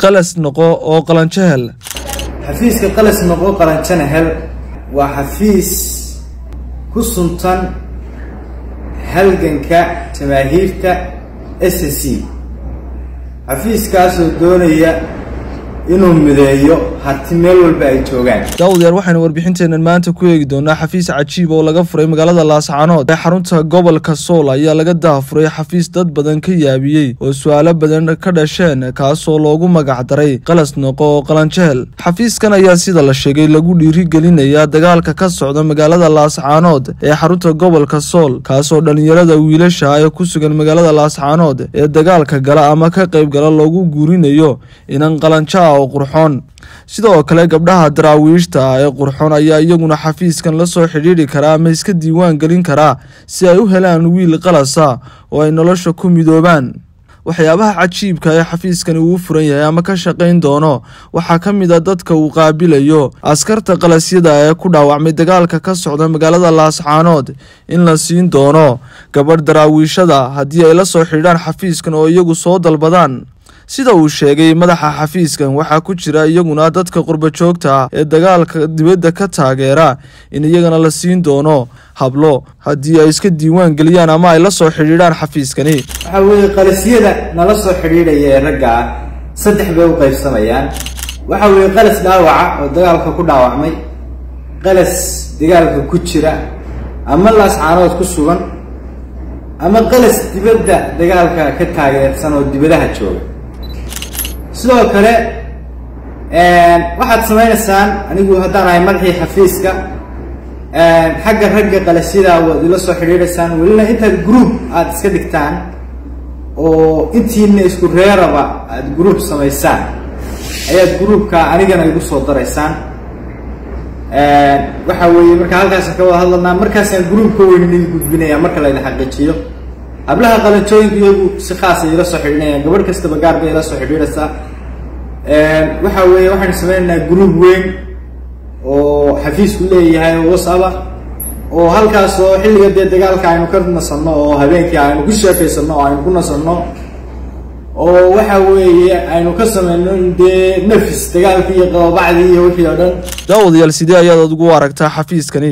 Qalas noqo oo qalanjo hel. Xafiiska Qalas Noqo Qalanjana Hel waa xafiis ku suntan halganka jamaahiirta SSC, xafiiskaasoo doonaya inuu mideeyo Harti meel walba ay joogaan. Daawadayaal, waxaynu warbixinteennan maanta ku eegi doonaa xafiis cajiib oo laga furay magaalada Laascaanood ee xarunta gobolka Sool. Ayaa laga daafuray xafiis dad badan ka yaabiyey oo su-aalo badan ka dhasheen, kaasoo loogu magac daray Qalas Noqo oo Qalanjo Hel. Xafiiskan ayaa sida la sheegay lagu dhiirigelinayaa dagaalka ka socda magaalada Laascaanood ee xarunta gobolka Sool, kaasoo dhalinyarada wiilasha ee ku sugan magaalada Laascaanood ee dagaalka gala ama ka qayb gala loogu guurinayo inan qalanjo ah oo qurxoon. Sidoo kale gabdhaha daraawiishta ah ee qurxoon ayaa iyaguna xafiiskan la soo xidhiidhi karaa ama iska diiwaan gelin karaa si ay u helaan wiil qalasa oo ay nolosha ku midoobaan. Waxyaabaha cajiibka ee xafiiskani uu furan yahay ama ka shaqayn doono waxaa ka mid a dadka uu qaabilayo askarta qalasyada ee ku dhaawacmay dagaalka ka socda magaalada Laascaanood, in la siin doono gabadh daraawiishada haddii ay la soo xidhiidhaan xafiiskan oo iyagu soo dalbadaan. Sida uu sheegay madaxa xafiiskan, waxaa ku jira iyaguna dadka qurba joogta ah ee dagaalka dibadda ka taageera, in iyagana la siin doono hablo haddii ay iska diiwaan geliyaan ama ay la soo xidhiidhaan xafiiskani. Waxaa weeye qalasyada nala soo xidhiidhaya ee ragga ah saddex bay u qaybsamayaan. Waxaa weeye qalas dhaawaca oo dagaalka ku dhaawacmay, qalas dagaalka ku jira ama Laascaanood ku sugan, ama qalas dibadda dagaalka ka taageersan oo dibadaha jooga. Sidoo kale waxaad samaynaysaan, anigu haddaan ahay madaxii xafiiska, xagga ragga qalasyada waad ila soo xidhiidhaysaan, welina intaad group aada iska dhigtaan oo intiina isku reeraba aada group samaysaan ayaad groupka anigana igu soo daraysaan. Waxa weeye marka halkaasaan ka wada hadlanaa, markaasaan groupka weyn idin gudbinaya marka laydin xaqiijiyo. Hablaha qalanjooyinka iyagu si khaas ay ila soo xidhiidhayaan, gabadh kastaba gaar bay ila soo xidhiidhaysaa. Waxa weeye waxaynu sameynaynaa group weyn oo xafiisku leeyahay oo WhatsApp oo halkaas oo xilliga dee dagaalka aynu ka nasanno oo habeenkii aynu ku sheekaysanno oo aynu ku nasanno oo waxa weeye aynu ka sameyno dee nafis dagaalkii iyo qababacdii iyo wixii oo dhan. Daawadayaal, sidee ayaad ugu aragtaa xafiiskani?